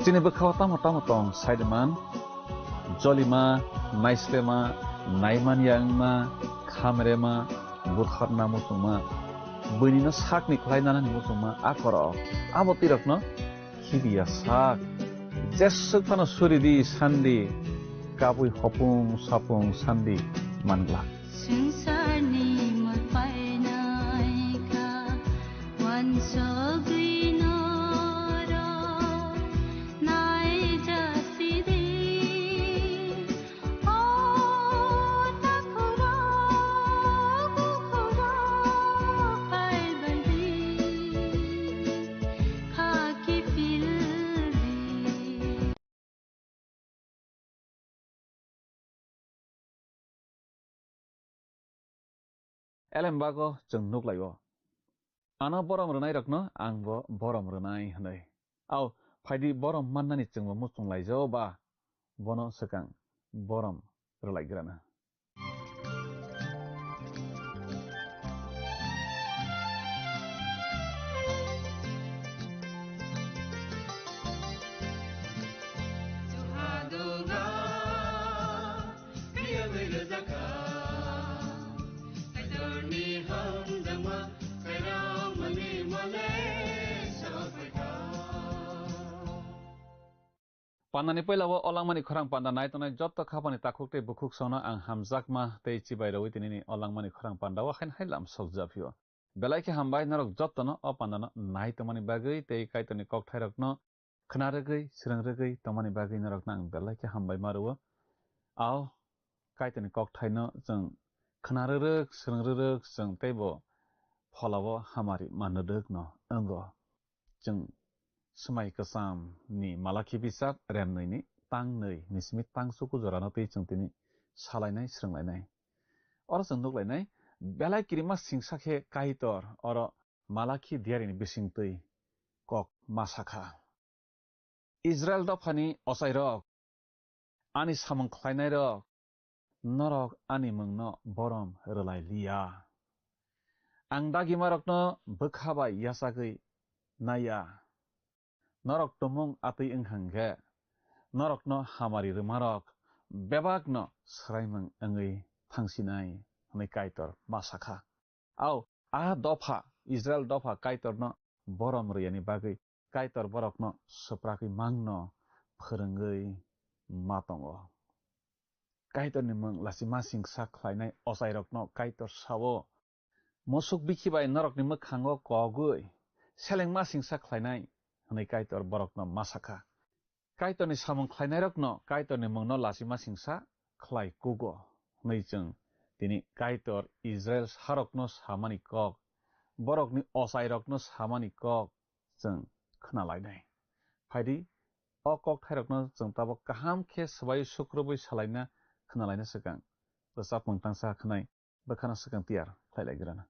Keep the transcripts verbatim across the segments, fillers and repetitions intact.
Chini bwkhao tamo tamo tong, saiman, jolima, naislema, naimanya wngma, khamrema, butharna muchungma, buinino sakni khlai nanani muchungma, a korok, abo twi rokno khibiya sak. Jeswk phano suri di, san di, kabui hopung sapung san di, man glak. Swngcharni mwtai naikha, uansugwi norok naijasidi. O takhurok, bukhurok phaibaidi, khaki pildi. Elem bago chwng nuklaio. Ano borom rwnairokno angbo borom rwnai hwnwi. Ao, phaidi borom mannani chwngbo muchung laijao ba, bono swkang borom rwlaigrana. Pandani puila o langmani khorang panda nai tongnai jotto khapani takhuk tei bukhuk songno ang hamjakma tei chibai rwi tinini o langmani khorang panda o haino hai lam sokjaphio. Belai khe hambai norok jottono o pandano nai tongmani bagwi tei Kaitorni kokthairokno khna rwgwi, swrwng rwgwi tongmani bagwi norokno ang belai khe hambai ma rwo. Ao Kaitorni kokthaino chwng khna rwrwk, swrwng rwrwk chwng teibo pholao hamari manrwrwkno wngo. Chwng swmai kwchamni Malakhi bisak remnwini tang nwi ni simi tang chuku jorano twi chwng tini salainai, swrwnglainai. Oro chwng nuklainai, belai kirima singsa khe Kaitor oro Malakhi diarini bisingtwi kok ma sakha. Israel dophani ochairok, ani samung khlainairok, norok ani mungno borom rwlai liya. Ang dagimarokno bwkha bai yachagwi naiya. Norok tumung atwi wng hwnkhe, norokno hamari rwmarok bebakno swraimung wngwi thangsinai, hwnwi Kaitor ma sakha. Ao, a dopha, Israel dopha Kaitorno borom rwiyani bagwi Kaitor borokno swpragwi mangno phwrwngwi ma tongo. Kaitorni mung lachima singsa khlainai ochairokno Kaitor sao, "Musuk bikhi bai norokni mwkhango kogwi selengma singsa khlainai," hwnwi Kaitor borokno ma sakha. Kaitorni samung khlainairokno Kaitorni mungno lachima singsa khlai kugo hwnwi chwng tini Kaitor Israel sarokno samani kok, borokni ochairokno samani kok chwng khna lainai. Phaidi, o kokthairokno chwng tabuk kaham khe swbai sukrubwi salaina khna laina swkang. Rwchapmung tangsa khwnai bwkhano swkang tiyar khlai lai grana.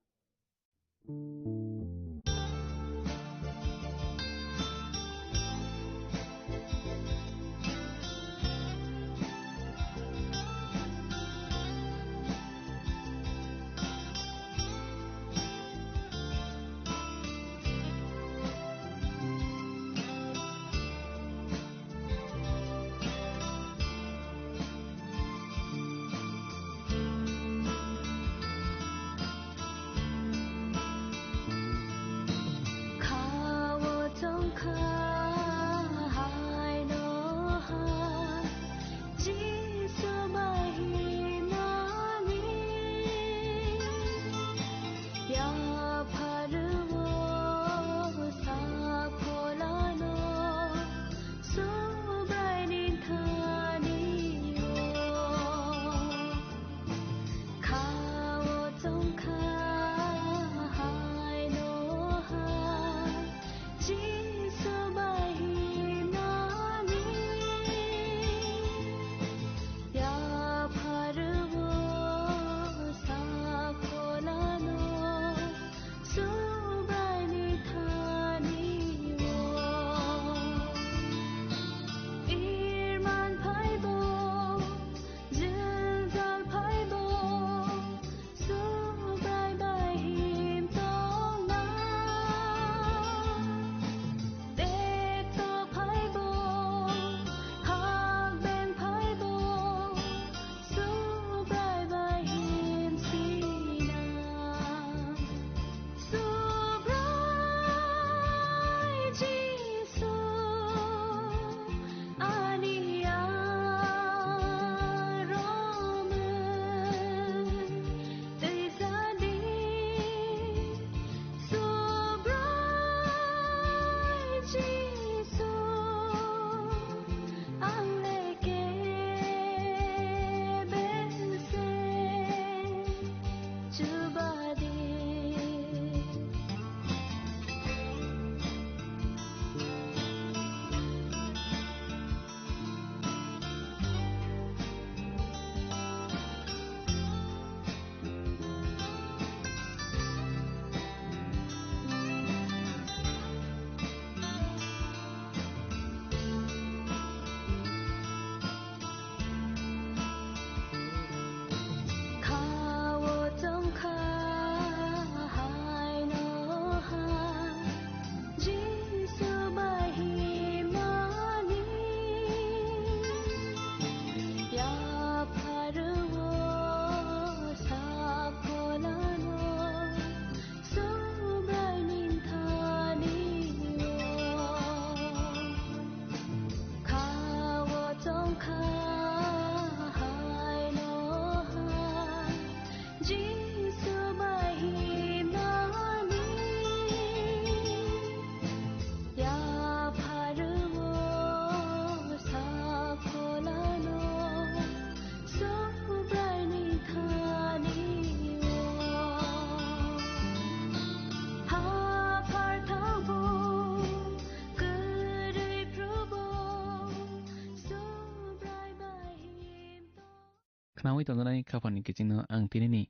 Khnaui tongjaknai khapangni kichingno ang tinini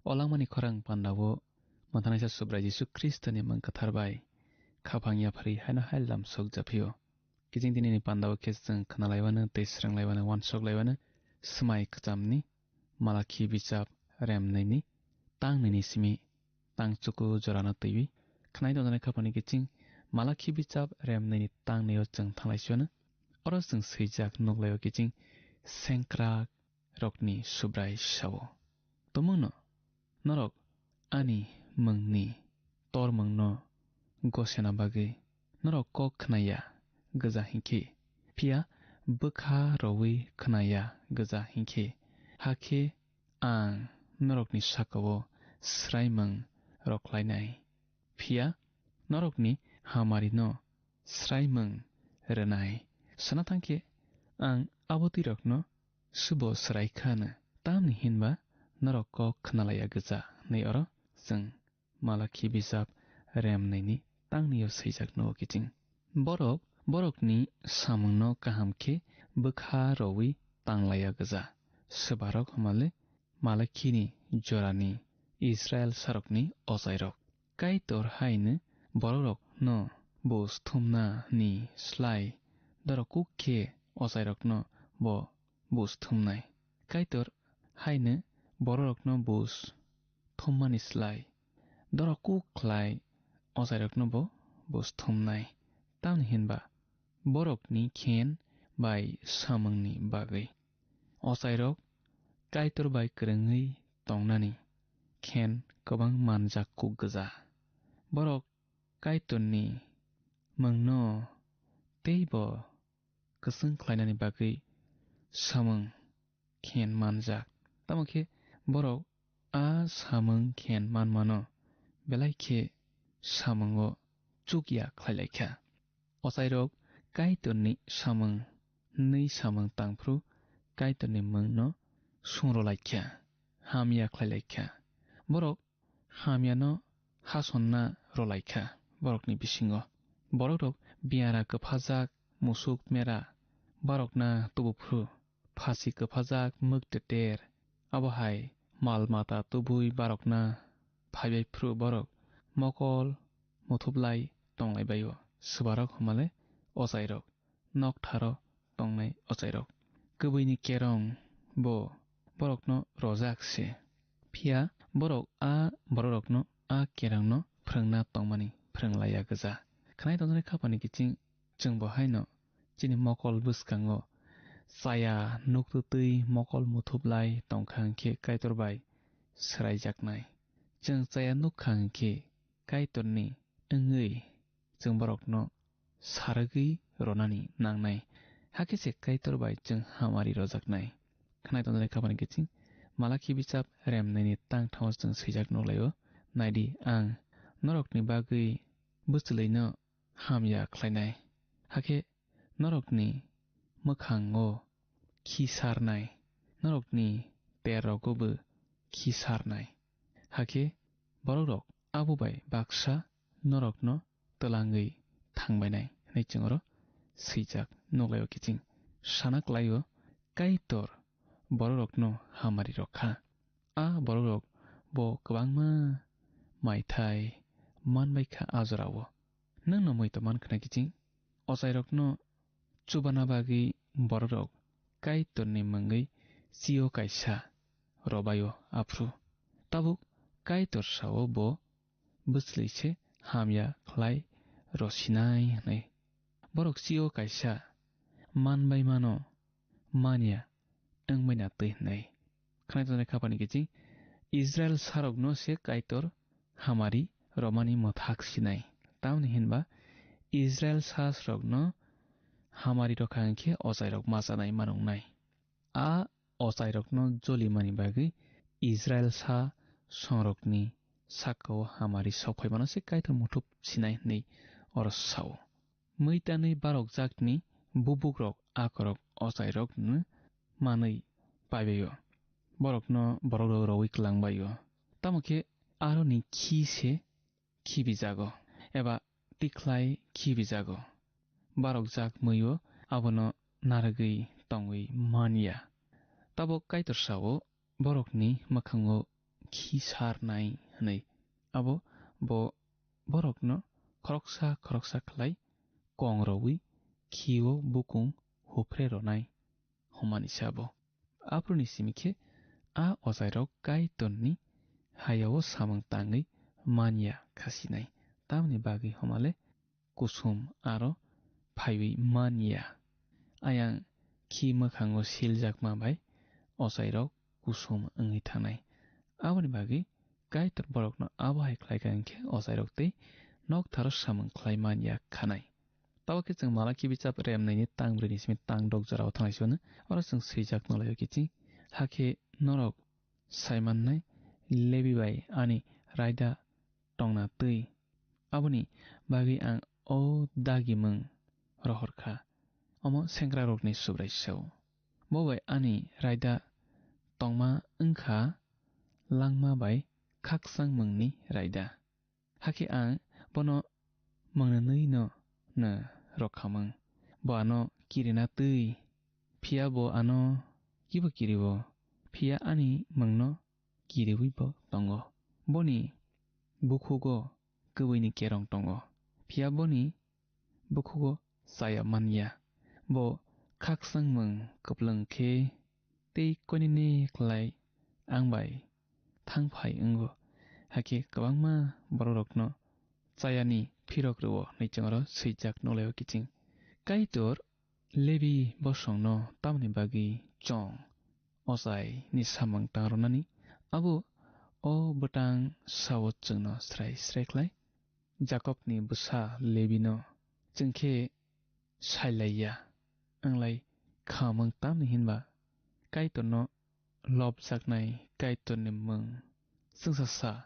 o langmani khorang pandao Mwthanaisa Subrai Jisu Khristoni mung kwthar bai khapang yapharwi haino hai lam sok japhio. Kiching tinini pandao khe chwng khnalaiwano tei swrwnglaiwano uansuk laiwano swmai kwchamni Malakhi bichap remnwini tang nini simi tang chuku jorano twiwi khnai tongjaknai khapangni kiching Malakhi bichap remnwini tang nio chwng thanglaisiyano. Oro chwng swijak nuklaio kiching sengkrak rokni Subrai sao, Tumungno norok ani mungni tormungno gosena bagwi norok kok khnaya gwja hinkhe, phiya bwkha rowi khnaya gwja hinkhe, hakhe ang norokni sakao swraimung rwkhlainai, phiya norokni hamarino swraimung rwnai. Sana thangkhe ang abo twi rokno subo swrai khano, tamni hinba norok kok khnalaiya gwja, hwnwi oro chwng Malakhi bijap remnwini tangnio swijak nugo kiching. Borok borokni samungno kaham khe bwkha rowi tanglaiya gwja. Swbarok hwnmale Malakhini jorani Israil sarokni ochairok. Kaitor haino borokrokno bus thumna ni slai dorok kuk khe ochairokno bo bus thumnai. Kaitor haino borokrokno bus thummani slai dorok kuk khlai ochairokno bo bus thumnai. Tamni hinba borokni khen bai samungni bagwi ochairok Kaitor bai kwrwngwi tongnani khen kwbang manjak kuk gwja. Borok Kaitorni mungno teibo kwchwng khlainani bagwi samung khen manjak. Tamo khe borok a samung khen manmano belai khe samungo chukya khlai lai kha. Ochairok Kaitorni samung hwnwi samung tangphru Kaitorni mungno sung rw lai kha, hamya khlai lai kha. Borok hamyano hasonna rw lai kha borokni bisingo. Borokrok biyara kwphajak, musuk mera barokna tubu phru, phasi kwphajak, mwk teter, abo hai mal mata tubui barokna phaibai phru borok mokol muthuplai tonglai bai-o. Swbarok hwnmale ochairok, noktharo tongnai ochairok. Kwbwini kerong bo borokno rojak se. Phiya borok a borokrokno a kerongno phrwngna tongmani phrwng laiya gwja. Khnai tongjaknai khapangni kiching chwng bo haino chini mokol bwskango chaya nuktwtwi mokol muthuplai tongkha hwnkhe Kaitor bai swraijaknai. Chwng chaya nukkha hwnkhe Kaitorni wngwi chwng borokno sarwgwi ronani nangnai, hakhe se Kaitor bai chwng hamari rojaknai. Khnai tongjaknai khapangni kiching Malakhi bichap remnwini tang thamo chwng swijak nuklaio, "Naidi, ang norokni bagwi bwchwlwino hamya khlainai, hakhe norokni mwkhango khi sarnai, norokni terrogo bo khi sarnai, hakhe borokrok abo bai baksa norokno twlangwi thangbainai," hwnwi chwng oro swijak nuklaio kiching. Sana klaio, Kaitor borokrokno hamari rwkha. A borokrok bo kwbangma maithai manbai kha a jorao. Nwngno muitu man khna kiching, ochairokno chubana bagwi borokrok Kaitorni mungwi chio kaisa robaio aphru. Tabuk Kaitor sao bo bwchwlwi se hamya khlai rwsinai hwnwi. Borok chio kaisa manbai mano manya wngmani twi hwnwi. Khnai tongjaknai khapangni kiching Israil sarokno se Kaitor hamari romani mwthak sinai. Tamni hinba Israil sarokno hamari rwkha hwnkhe ochairok machanai manungnai. A ochairokno jolimani bagwi Israil sa songrokni sakao hamari sokphaimano se Kaitor muthup sinai hwnwi oro sao. Muitanwi barokjakni bubukrok akorok ochairokno manwi paibaio. Borokno borokrok rowi klangbaio. Tamo khe aroni khi se khibijago, eba tikhlai khibijago. Barokjak mwi-o abono narwgwi tongwi man ya. Tabuk Kaitor sao, borokni mwkhango khi sarnai hwnwi. Abo bo borokno khoroksa khoroksa khlai kong rwui khio bukung huphre rwnai hwnmani sabo. Aphuruni simi khe a ochairok Kaitorni hayao samung tangwi man ya kha sinai, tamni bagwi hwnmale kusum aro phaiwi man ya. Ayang khi mwkhango siljakma bai ochairok kusum wngwi thanai. Aboni bagwi Kaitor borokno abo hai khlai kha hwnkhe ochairok tei noktharo samung khlai man ya khanai. Tabuk khe chwng Malaki bichap remnaini tang brwini simi tang dok jorao thanglai sio, oro chwng swijak nukhlaio kiching, hakhe norok sai mannai Lebi bai ani raida tongna twi. Aboni bagwi ang o dagimung rohor kha, omo sengkrakrokni Subraisao. Bo bai ani raida tongma wng kha langma bai khakchangmungni raida. Hakhe ang bono mwngnwino no rwkhamung. Bo ano kirina twi, phiya bo ano kibo kirio, phiya ani mungno kiriwi bo tongo. Boni bukhugo kwbwini kerong tongo, phiya boni bukhugo chaya man ya. Bo khakchangmung kwplwng khe tei koinene klai ang bai thang phai wngo, hakhe kwbangma bororokno chayani phirok rwo hwnwi chwng oro swijak nukhlaio kiching. Kaitor Lebi bosongno tamoni bagwi chong ochaini samung tang rwnani? Abo o bwtang sao chwngno srai srai khlai. Jakobni bwsa Lebino chwng khe sailaiya wnglai khamung tamni hinba Kaitorno lobjaknai Kaitorni mung chwngsasa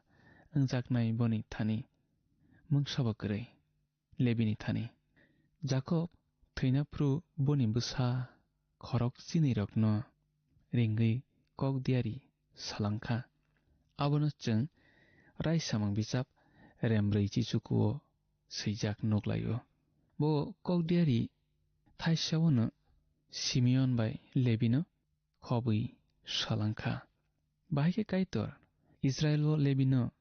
wngjaknai boni thani mungsabo kwrwi. Lebini thani. Jakob thwina phru boni bwsa khorok chinwirokno ringwi kok diari salangkha. Abono chwng Raisamung bichap rembrwi chichukuo swijak nuklaio. Bo kok diari thaisaono Simeon bai Lebino khobwi salangkha. Bahai khe Kaitor Israilo Lebino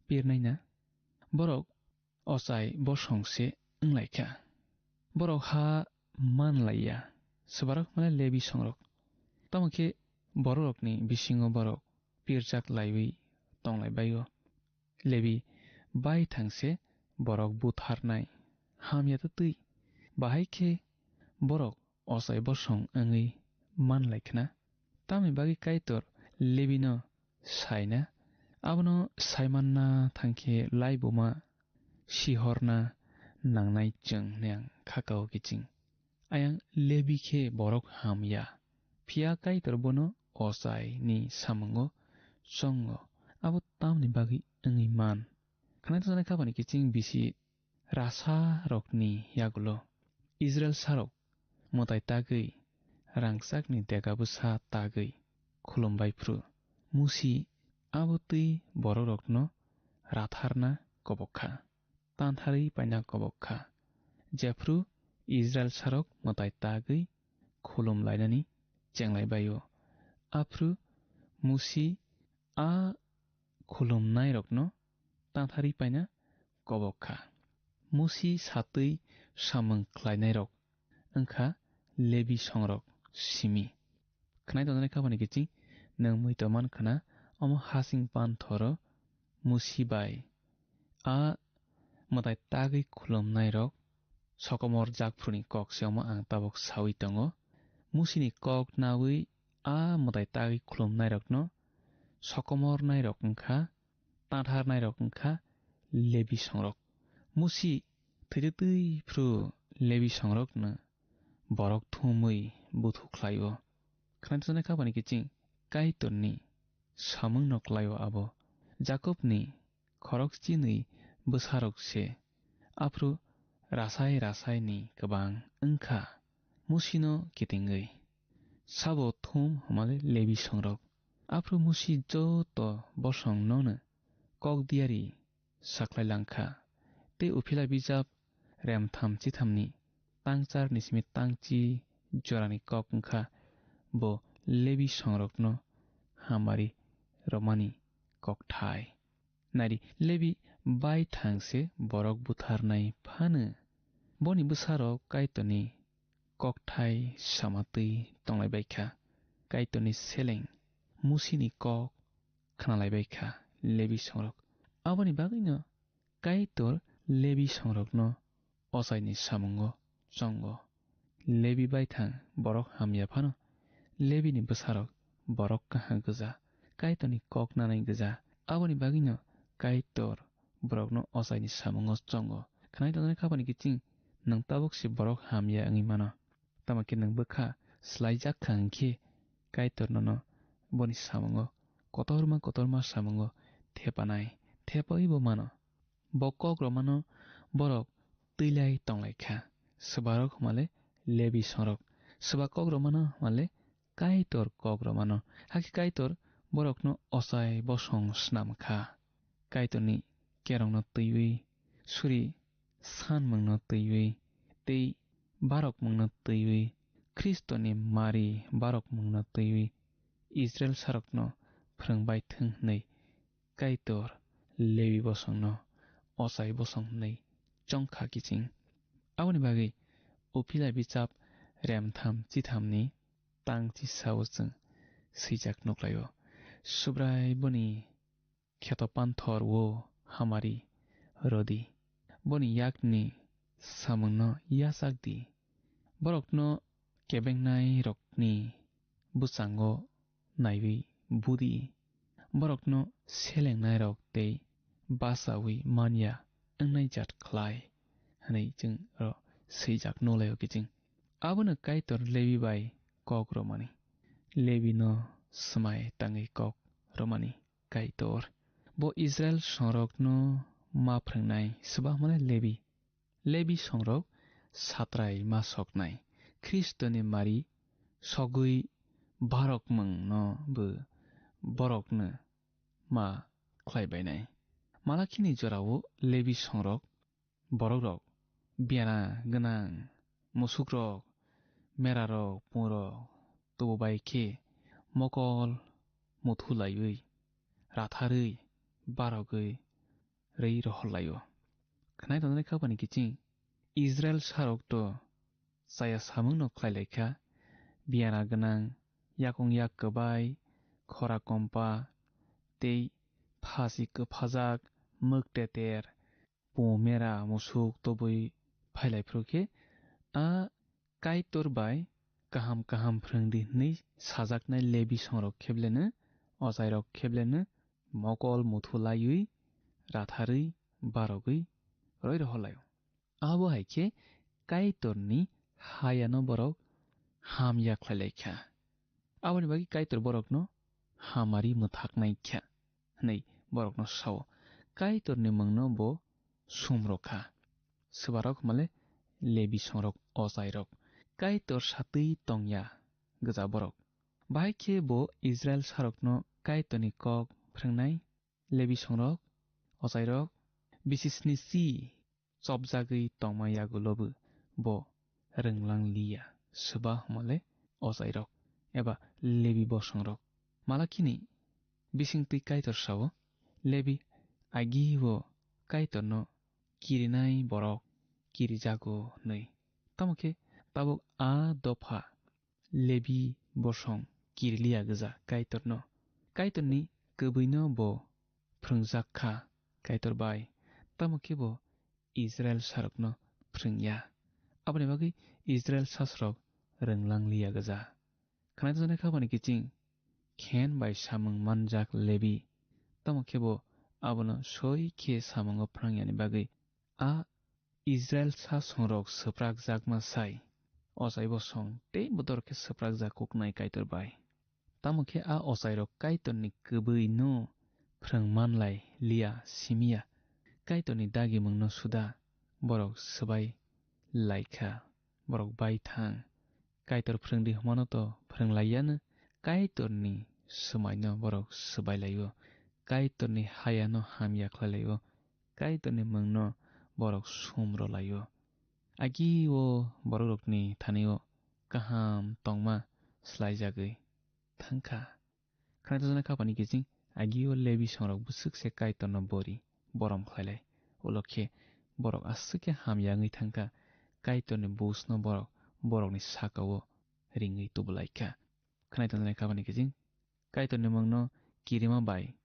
pirnaina? Borok ochai bosong se wnglaikha. Borok ha manlaiya, swbarok mane Lebi songrok. Tamo khe bororokni bisingo borok pirjak laiwi tonglaibaio. Lebi bai thangse borok butharnai hamya twi. Bahai khe borok ochai bosong wngwi manlaikhna. Tamni bagwi Kaitor Lebino saina, abono saimanna thangkhe laibuma sihorna nangnai chwng hwnwi ang kha kao kiching. Ayang Lebi khe borok hamya, phiya Kaitor bono ochaini samungo chongo, abo tamni bagwi wngwi man. Khwnai tongjaknai khapani kiching bisi rasa rokni yagulo Israil sarok mwtai tagwi rangchakni dega bwsa tagwi khulumbai phru Musi abo twi bororokno ratharna kobok kha, tantharwi paina kobok kha. Jephru Israil sarok mwtai tagwi khulum lainani chenglai baio, aphru Musi a khulumnairokno tantharwi paina kobok kha. Musi satwi samung khlainairok wngkha Lebi songrok simi. Khwnai tongjaknai khapani kiching nwng muitor man khna, omo hasing panthoro Musi bai a mwtai tagwi khulumnairok sokomor jakphuruni kok se omo ang tabuk saui tongo. Musini kok naui a mwtai tagwi khulumnairokno sokomornairok wngkha, tantharnairok wngkha Lebi songrok. Musi thwitwi twi phru Lebi songrokno borok thumwi buthu khlaio. Khwnai tongjaknai khapani kiching Kaitorni samungno klaio abo. Jakobni khorok chinwi bwsarok se, aphru rasai rasaini kwbang wngkha Musino kitingwi. Sabo thum hwnmale Lebi songrok. Aphru Musi joto bosongnono kok diari saklai langkha. Tei Uphila bijap remtham chithamni tangcharni simi tangchi jorani kok wngkha bo Lebi songrokno hamari romani kokthai. Nari, Lebi baithang se borok butharnai phano boni bwsarok Kaitorni kokthai samatwi tonglaibaikha. Kaitorni seleng Musini kok khnalaibaikha Lebi songrok. Aboni bagwino Kaitor Lebi songrokno ochaini samungo chongo. Lebi baithang borok hamya phano Lebini bwsarok borok kaham gwja, Kaitorni kok nanai gwja. Aboni bagwino Kaitor borokno ochaini samungo chongo. Khnai tongnai khapani kiching nwng tabuk se borok hamya wngwi mano. Tamo khe nwng bwkha swlaijak kha hwn khe Kaitor nono boni samungo kotorma kotorma samungo thepanai, thepaibo mano. Bo kok romano borok twilai tonglaikha. Swbarok hwnmale Lebi songrok. Swba kok romano hwnmale Kaitor kok romano. Hakhe Kaitor borokno ochai bosong snam kha. Kaitorni kerongno twiwi, suri sanmungno twiwi, tei barokmungno twiwi, Khristoni mari barokmungno twiwi Israil sarokno phrwngbai thung hwnwi Kaitor Lebi bosongno ochai bosong hwnwi chongkha kiching. Aboni bagwi Uphila bichap remtham chithamni tang chisao chwng swijak nuklaio. Subrai boni kheto panthor o hamari rwdi. Boni yakni samungno yachakdi. Borokno kebengnai rokni bwskango naiwi budi. Borokno selengnai rok tei bachaui manya wngnai jat khlai, hwnwi chwng oro swijak nuklaio kiching. Abono Kaitor Lebi bai kok romani. Lebi no swmai tangwi kok romani Kaitor. Bo Israel songrokno ma phrwngnai swbakmani Lebi. Lebi songrok satrai ma soknai. Khristoni mari sogwi barokmungno bo borokno ma khlaibainai. Malakhini jorao Lebi songrok, borokrok, bera gwnang, musukrok, merarok, pungrok, tubu bai khe mokol muthu laiwi, ratharwi, barogwi rwi rohor laio. Khnai tongnai khapani kiching Israel sarok to chaya samungno khlai lai kha, bera gwnang, yakung yak kwbai, khora kompa, tei phasi kwphajak, mwk teter, pung mera musuk tobwi phailai phuru khe, a Kaitor bai kaham kaham phrwngdi hwnwi sajaknai Lebi songrok khebleno, ochairok khebleno mokol muthu laiwi, ratharwi, barogwi roi rohor laio. Abo hai khe Kaitorni hayano borok hamya khlai lai kha. Aboni bagwi Kaitor borokno hamari mwthaknai kha, hwnwi borokno sao. Kaitorni mungno bo sum rw kha. Swbarok hwnmale Lebi songrok ochairok. Kaitor satwi tongya gwja borok. Bahai khe bo Israel sarokno Kaitorni kok phrwngnai. Lebi songrok, ochairok, bisi sni si chopjagwi tongma yagulo bo, bo rwnglang liya, swba hwnmale ochairok eba Lebi bosongrok. Malakhini bisingtwi Kaitor sao, Lebi agi-o Kaitorno kirinai borok kirijago hwnwi. Tamo khe tabuk a dopha Lebi bosong kiriliya gwja Kaitorno. Kaitorni kwbwino bo phrwngjak kha Kaitor bai, tamo khe bo Israel sarokno phrwngya. Aboni bagwi Israel sasrok rwnglang liya gwja. Khwnajaknai kha boni kiching khen bai samung manjak Lebi, tamo khe bo abono soi khe samungo phrwngyani bagwi a Israel sasongrok swprakjakma sai, ochai bosong tei bodol khe swprakjak kuknai Kaitor bai. Tamo khe a ochairok Kaitorni kwbwino phrwng manlai liya simiya, Kaitorni dagimungno suda borok swbai lai kha, borok bai thang. Kaitor phrwngdi hwnmano to phrwnglaiyano, Kaitorni swmaino borok swbailaio, Kaitorni hayano hamya khlailaio, Kaitorni mungno borok sum rwlaio. Agi-o borokrokni thani-o kaham tongma swlaijagwi, thangkha. Khwnai tongjaknai khapani kiching agio Lebi songrok bwswk se Kaitorno bori borom khlailai. Ulo khe borok aswk khe hamya wngwi thangkha, Kaitorni busno borok borokni sakao ringwi tubulaikha. Khwnai tongjaknai khapani kiching Kaitorni mungno kirima bai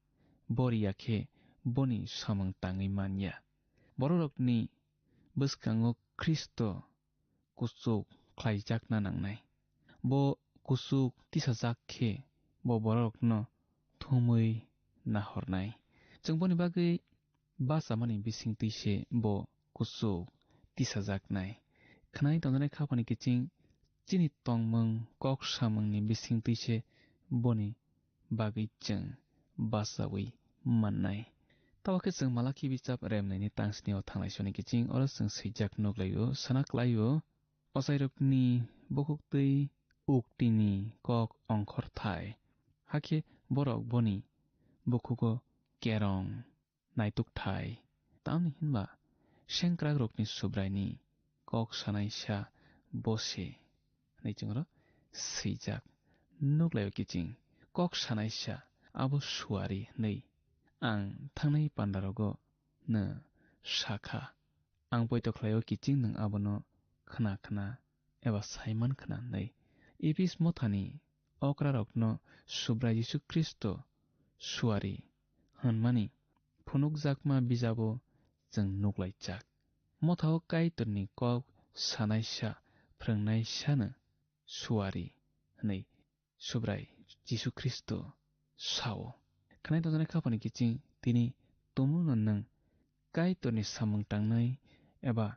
boriya khe boni samung tangwi manya. Bororokni bwskango Khristo kuchuk khlaijakna nangnai. Bo kuchuk tisajak khe bo borokno thumwi nahornai. Chwng boni bagwi bachamani bisingtwi se bo kuchuk tisajaknai. Khwnai tongjaknai khapani kiching chini tongmung kok samungni bisingtwi se boni bagwi chwng bachaui mannai. Tabuk khe chwng Malakhi bichap remnaini tangsni o thanglaisoni kiching oro chwng swijak nuklaio, sana klaio, ochairokni bukhuktwi uktini kok ongkhorthai, hakhe borok boni bukhugo kerong naitukthai. Tamni hinba sengkrakrokni Subraini kok sanaisa bo se, hwnwi chwngno swijak nuklaio kiching. Kok sanaisa abo suari hwnwi ang thangnai pandarogo no sakha. Ang poito khlaio kiching nwng abono khna khna eba saiman khna hwnwi. Epis mothani okrarokno Subrai Jisu Khristo suari hwnmani phunukjakma bijabo chwng nuklaijak. Mothao Kaitorni kok sanaisa phrwngnaisano suari hwnwi Subrai Jisu Khristo sao. Khwnai tongjaknai khapani kiching tini tumungno nwng Kaitorni samung tangnai eba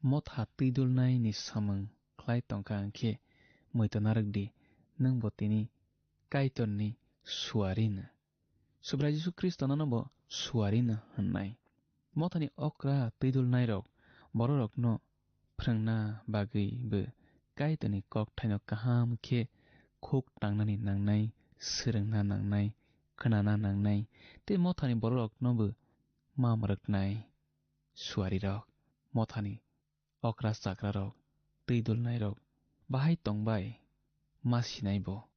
motha twidulnaini samung khlai tongkha hwnkhe, muitu narwkdi, nwngbo tini Kaitorni suarino. Subrai Jisu Khristo nono bo suarino hwnnai. Mothani okra twidulnairok bororokno phrwngna bagwi bo Kaitorni kokthaino kaham khe khuk tangnani nangnai, swrwngna nangnai, khnana nangnai, tei mothani bororokno bo ma mwrwknai. Suarirok, mothani okra chakrarok, twidulnairok bahai tongbai ma sinai bo.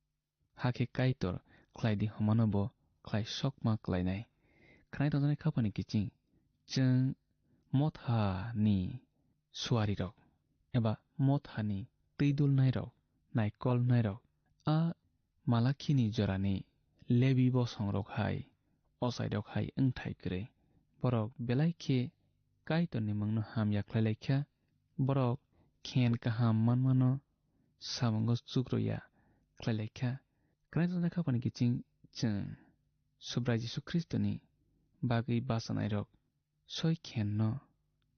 Hakhe Kaitor khlai di hwnmano bo khlai sokma klainai. Khwnai tongjaknai khapani kiching chwng mothani suarirok eba mothani twidulnairok, naikolnairok a Malakhini jorani Lebi bosongrok hai, ochairok hai wngthai kwrwi. Borok belai khe Kaitorni mungno hamya khlai lai kha. Borok khen kaham manmano samungo chukroya khlai lai kha. Khwnai tongjaknai khapani kiching chwng Subrai Jisu Khristoni bagwi bachanairok soi khenno,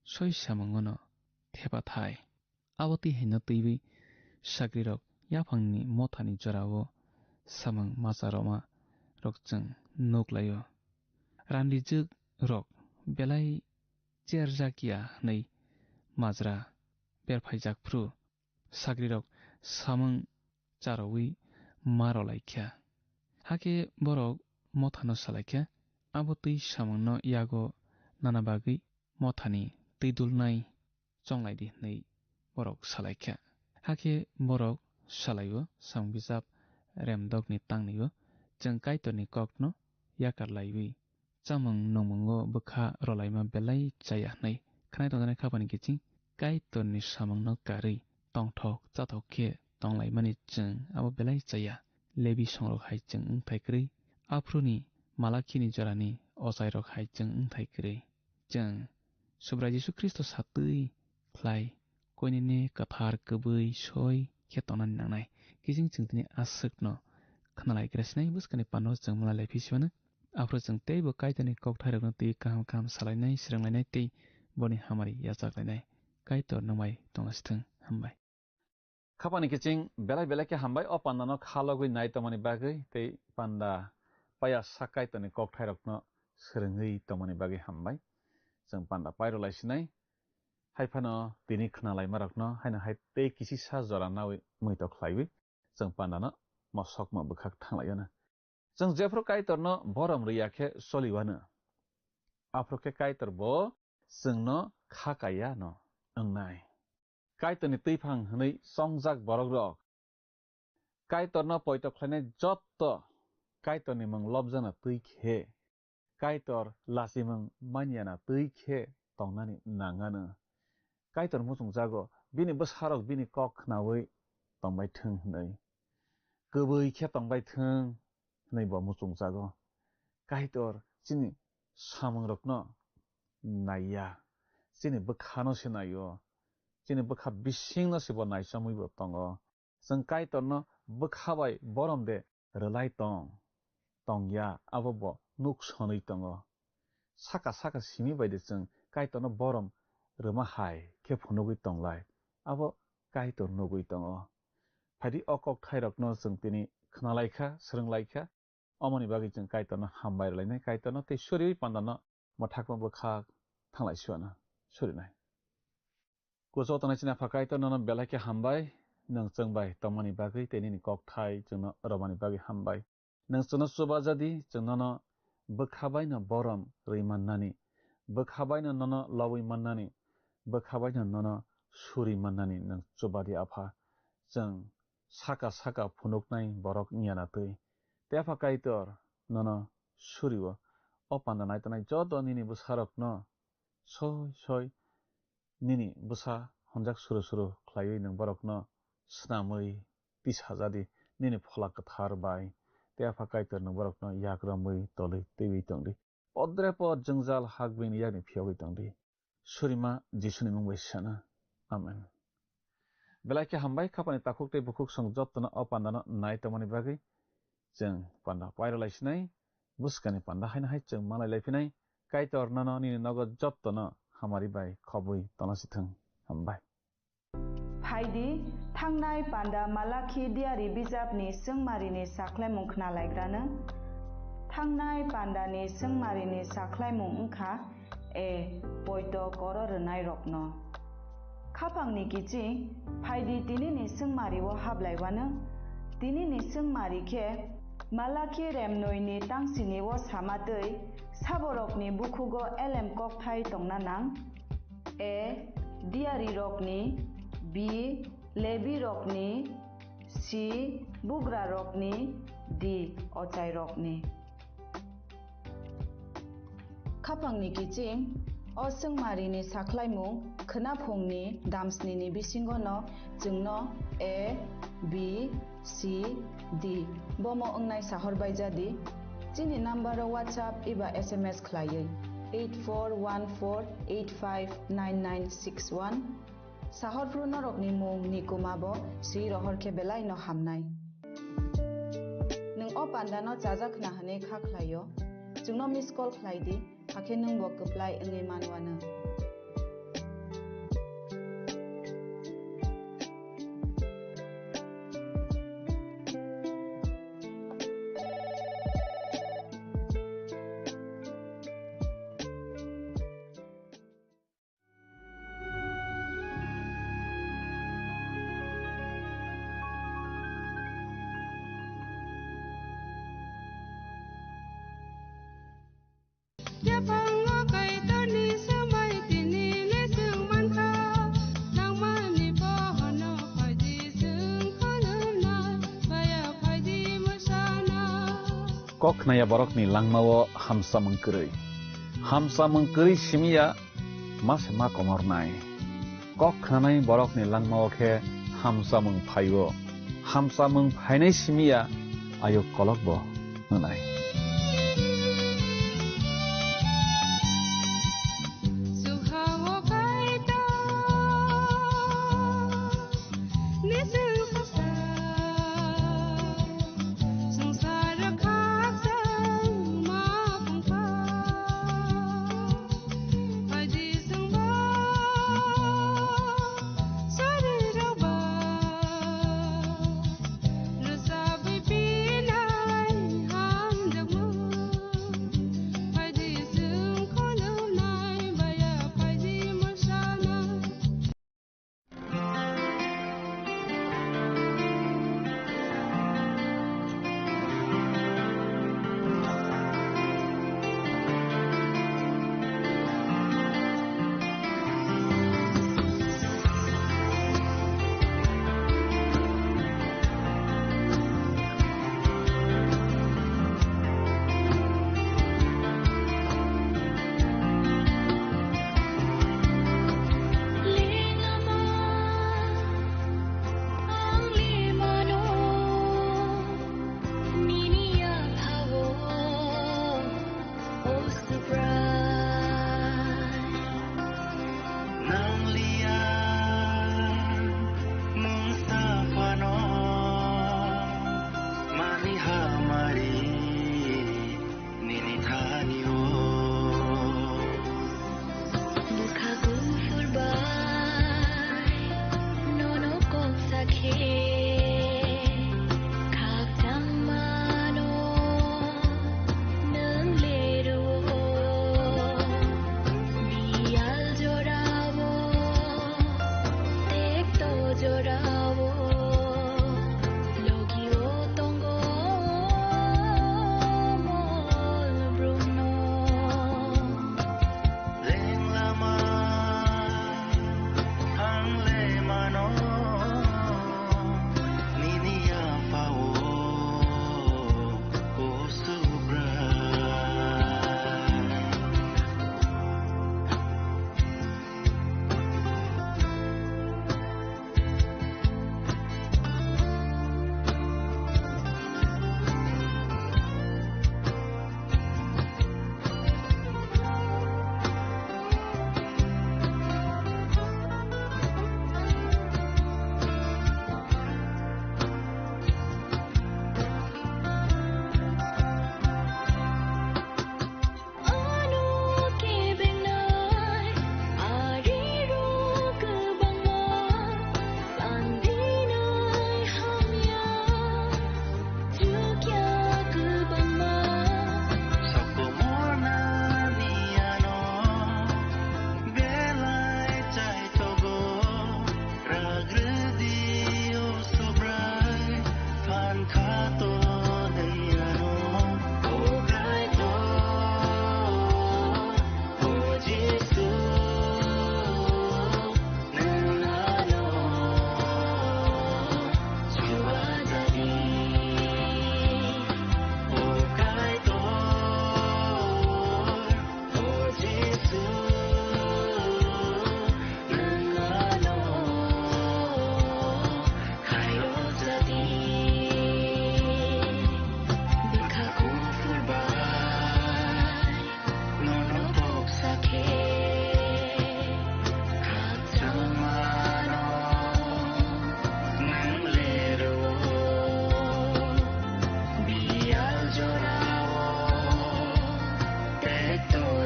soi samungono thepa thai. Abo twi haino twiwi sagrirok yaphangni mothani jorao samung macha rwma rok chwng nuk laio. Randijwk rok belai cherjak ya hwnwi majra berphaijak phru sagrirok samung charowi ma rwlaikha. Hakhe borok mothano salaikha, abo twi samungno yago nana bagwi mothani twi dulnai chonglai di hwnwi borok salaikha. Hakhe borok salaio, samung bijap remdokni tangnio chwng Kaitorni kokno yakar laiwi chamung nungmungo bwkha rwlaima belai chaya hwnwi khwnai tongjaknai khapani kiching Kaitorni samungno karwi tongthok chathok khe tonglaimani chwng abo belai chaya. Lebi songrok hai chwng wngthai kwrwi, aphuruni Malakhini jorani ochairok hai chwng wngthai kwrwi. Chwng Subrai Jisu Khristo satwi khlai koinene kwthar kwbwi soi khe tongnani nangnai. Kiching chwng tini aswkno khnalaigra sinai bwskangni pano chwng mwnai lai phi simano. Aphuru chwng teibo Kaitorni kokthairokno twiwi kaham kaham salainai, swrwnglainai tei boni hamari yachaklainai. Kaitor nwng bai tongna sithwng. Hambai. Khapani kiching belai belai khe hambai o pandano kha logwi nai tongmani bagwi tei panda paya sak Kaitorni kokthairokno swrwngwi tongmani bagwi hambai. Chwng panda pairw lai sinai. Hai phano tini khnalaimarokno haino hai tei kisisa jora naui muitok khlaiwi chwng pandano mosokma bwkhak thanglaio na. Chwng jephru Kaitorno borom rwya khe choliwano, aphuru khe Kaitor bo chwngno kha kaiya no wngnai. Kaitorni twiphang hwnwi chongjak borokrok, Kaitorno poito khlainai jotto Kaitorni mung lobjana twi khe, Kaitor lachimung manyana twi khe tongnani nangano. Kaitor muchungjago, bini bwsarok bini kok khnaui tongbai thung hwnwi. Kwbwi khe tongbai thung hwnwi bo muchungjago. Kaitor chini samungrokno naiya, chini bwkhano se naio, chini bwkha bisingno se bo naichamwi bo tongo. Chwng Kaitorno bwkha bai borom de rwlai tong, tong ya, abo bo nuk sonwi tongo. Saka saka simi bai de chwng Kaitorno borom rwma hai khe phunugwi tonglai, abo Kaitor nugwi tongo. Phaidi o kokthairokno chwng tini khna lai kha, swrwng lai kha, omoni bagwi chwng Kaitorno hambai rwlainai, Kaitorno tei suriui pandano mwthakma bwkha thanglai suana surinai. Kuchuk tongnai chini Apha Kaitor, nono belai khe hambai, nwng chwng bai tongmani bagwi tei nini kokthai chwngno romani bagwi hambai. Nwng chwngno chuba jadi, chwng nono bwkha baino borom rwi mannani, bwkha baino nono lobwi mannani, bwkha baino nono suri mannani nwng chuba di Apha. Chwng saka saka phunuknai borok wngya na twi. Tei Apha Kaitor, nono surio. O panda nai tongnai joto nini bwsarokno soi soi nini bwsa honjak suru suru khlaiwi nwng borokno snamwi tisajadi nini Phola Kwthar bai. Tei Apha Kaitor nwng borokno yak romwi tolwi twiwi tongdi. Podre pod jwngjal hakbini yakni phiyogwi tongdi. Surima Jisuni mung bai sana. Amen. Belai khe hambai, khapani takhuk tei bukhuk song jottono o pandano nai tongmani bagwi. Chwng panda pairwlai sinai, bwskani panda haino hai chwng malai lai phinai. Kaitor nono nini nogo jottono hamari bai khobwi tongna sithwng. Hambai. Phaidi, thangnai panda Malakhi diari bijapni swngmarini sakhlaimung khnalaigrano. Thangnai pandani swngmarini sakhlaimung wngkha, A. Poito koro rwnairokno. Khapangni kiching, phaidi tinini swngmario hablaiwano. Tinini swngmari khe Malakhi remnoini tangsinio sama twi saborokni bukhugo elem kokthai tongna nang. A. Diarirokni. B. Lebirokni. C. Bugrarokni. D. Ochairokni. Khapangni kiching, o swngmarini sakhlaimung khwnaphungni damsnini bisingono chwngno A, B, C, D bomo wngnai sahor bai jadi. Chini number o WhatsApp eba S M S khlaiwi eight four one four eight five nine nine six one. Sahorphru norokni mung ni kuma bo swi rohor khe belai no hamnai. Nwng o panda no chajak khna hwnwi kha khlai o, chwngno miss call khlai di, hakhe nwng bo kwplai wngwi man uanw. Yaphango Kaitorni swmai tini le chwng mankha, nangmani bohono phaidi chwng kholwnai, baya phaidi mwsana. Kok khnaya borokni langmao hamsamung kwrwi. Hamsamung kwrwi simiya ma se ma komornai. Kok khnanai borokni langmao khe hamsamung phaio. Hamsamung phainai simiya ayuk kolokbo hwnai.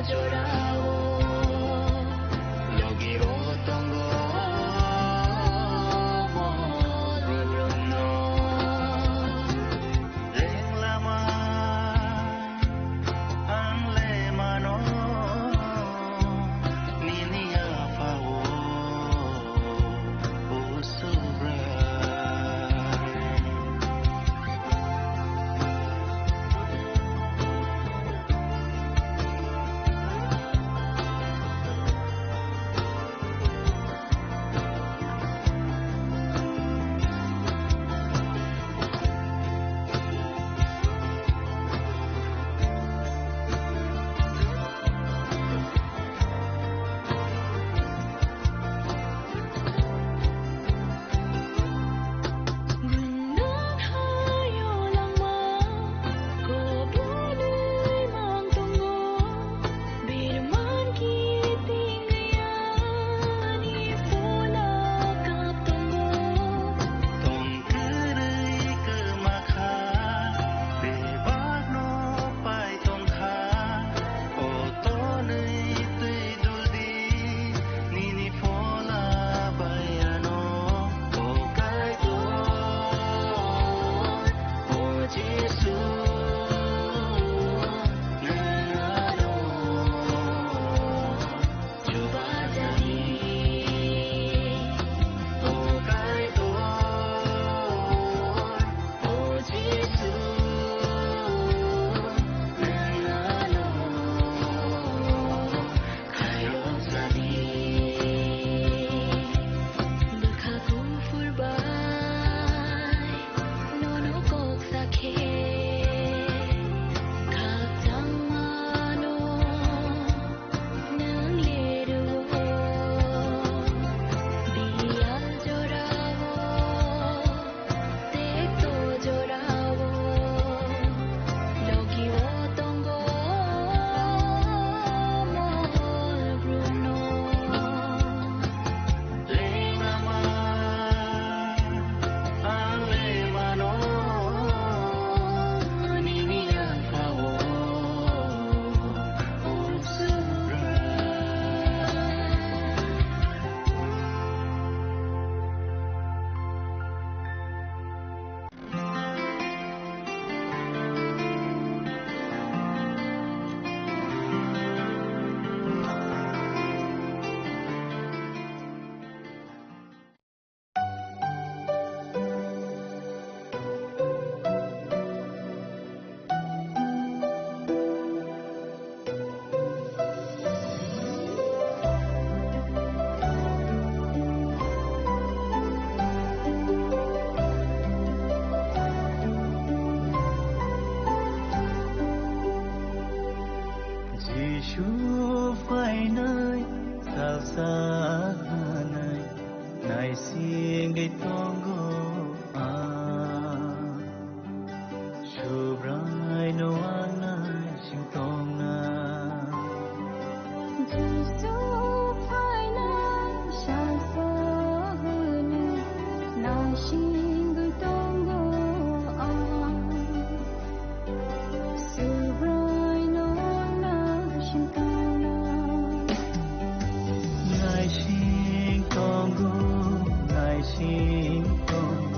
Jorao logi o tongo mo rubrum no. Leng lama ang le mano nini aphao o Subrai. Tong kwrwi kwma kha, bebak no pai tong kha, o tonwi twi dul di, nini phola bai ano, o Kaitor, o Jisu, nwng ano chuba jani, o Kaitor, o Jisu, nwng ano khairok jani. Bwkha kuphur bai nono kok sakhe, khakchangmano nwng le rwo. Biyal jorao, tekto jorao, logi o tongo mohol bruno. Jisu phainai salsa hwnwi naisingwi tongo ang. Subraino ang naising tongna. Jisu phainai salsa hwnwi naisingwi tongo ang. Subraino ang naising tongna. Naising tongo, naising tongo.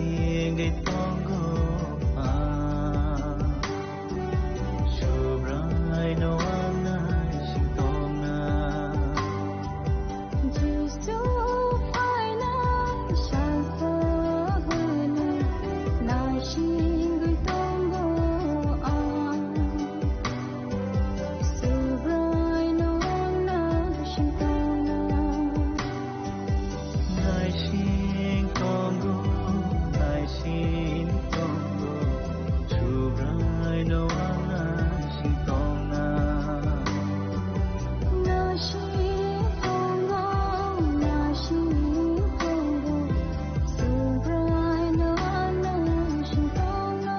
Naisingwi tongo ang, Subraino ang naising tongna. Jisu phaina sal phano naisingwi tongo ang, Subraino ang naising tongna. Naising tongo, naising tongo, Subraino ang naising tongna. Naising tongo, naising tongo, Subraino ang naising tongna.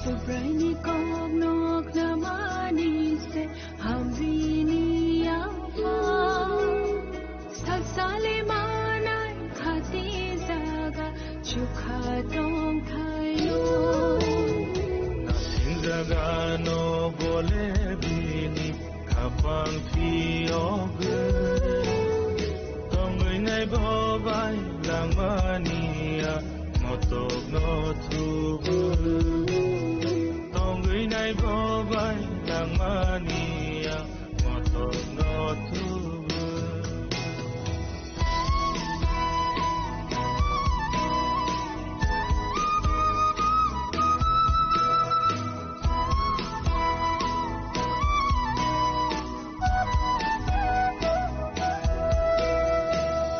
Subraini kokno khnamani se hamrini yaphang. Salsale manai khati jaga chukha tongthaino. Naising jagano bole bini khapang phiyogwi. Tongwi nai bo bai langmani ya motokno thubu. Tongwi nai bo bai langmani ya motokno thubu.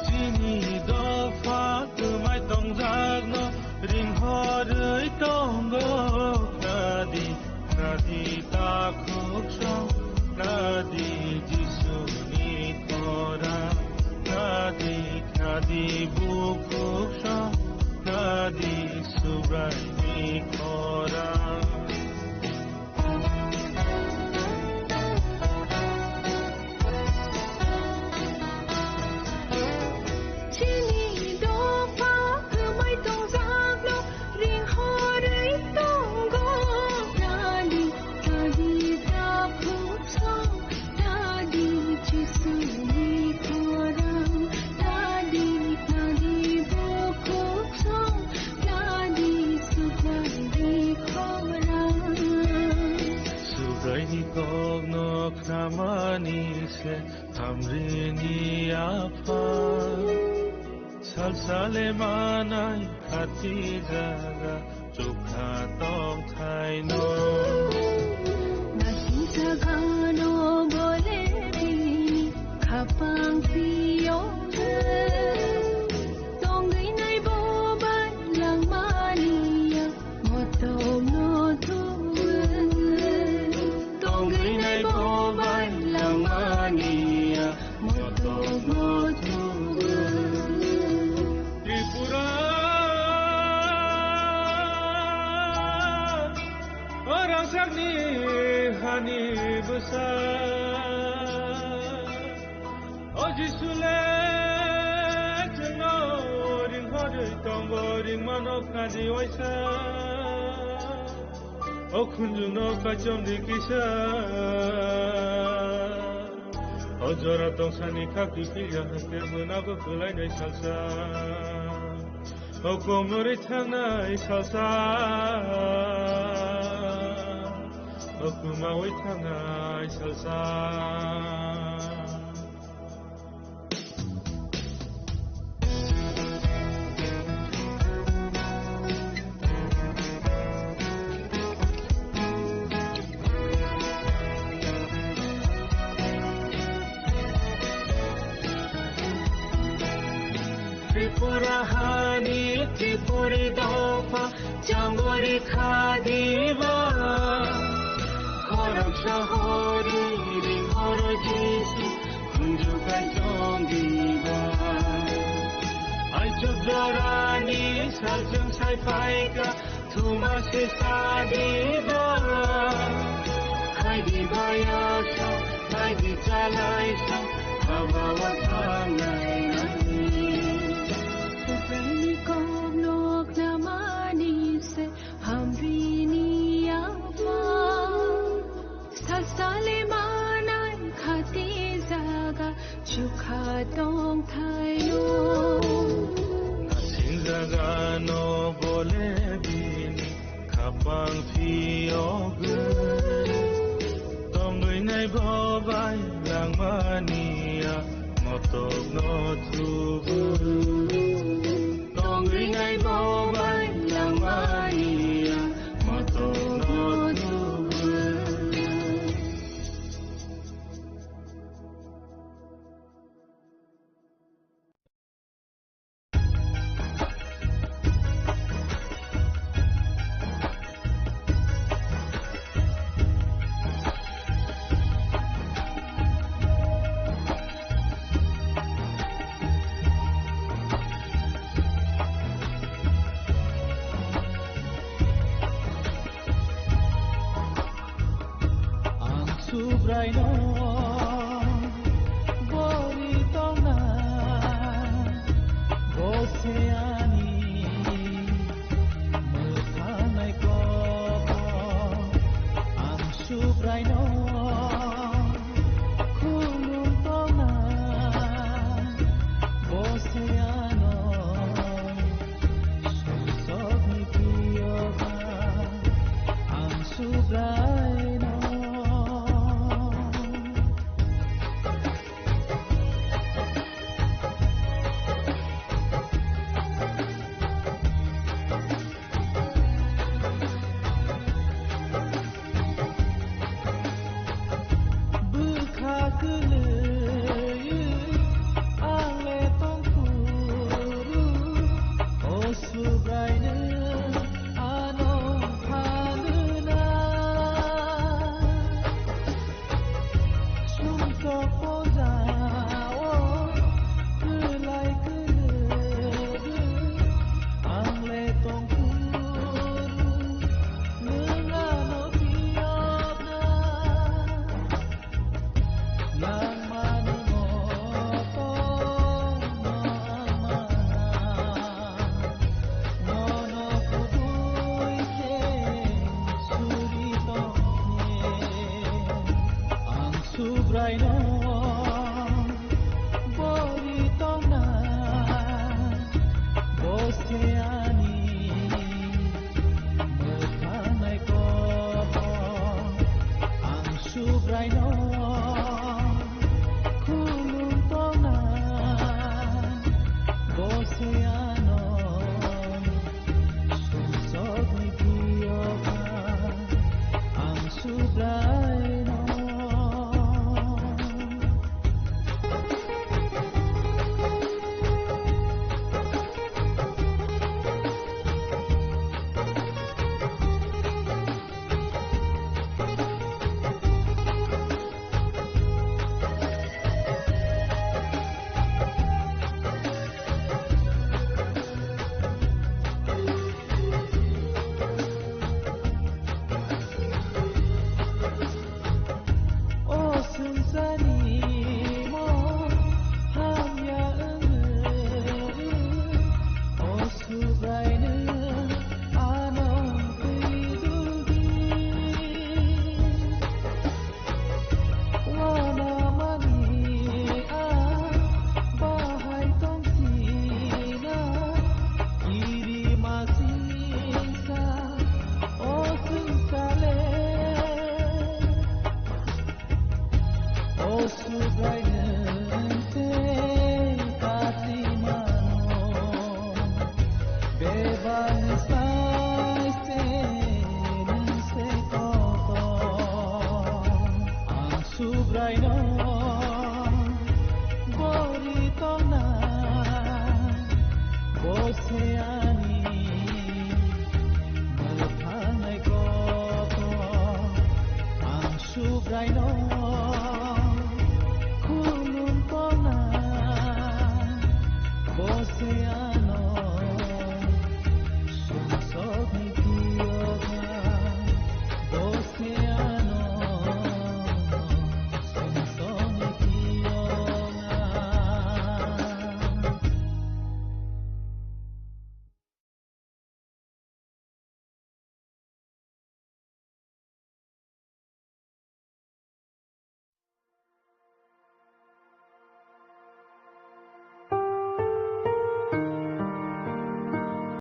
Chini dopha kwmai tongjakno ringhorwi tongo. Khna di, khna di takhuk song, khna di Jisuni khorang, khna di, khna di bukhuk song, khna di Subraini khorang. Chini dopha kwmai tongjakno ringhorwi tongo. Nadi, nadi takhuk song, nadi Jisuni khorang, nadi, nadi bukhuk song, nadi Subraini khorang. Subraini kokno khnamani se hamrini yaphang. Salsale manai khati jaga chukha tongthaino. Naising jagano bole bini khapang phiyogwi. Tongwi nai bo bai langmani ya motokno thubu. Tongwi nai bo bai langmani ya motokno thubu. Tripura, o rangchakni hani bwsa. O Jisu le chwngno ringhorwi tongo, ringmano khna di waisa. O khunjuno kaichom di kisa. O jora tongsani khakti pilya haste bwnabo kwlainai salsa. O komorwi thangnai salsa. O kwmawi thangnai salsa. Tripura hani Tripuri dopha chambori khadiba. Khorang sahori ri horo Jisu khunju kai tongdiba. Aichuk jorani sajung sai paika thuma se sadiba. Haidi bayasa, haidi chalaisa, habawa thangnai nani. Upaini kok nok namani se hamrini apa. Sasale manai khati jaga chukha tong thaino. Asing jaga no bole bini khapang phiyogwi. Tongwi nai bo bai langmani a motok no thubwi.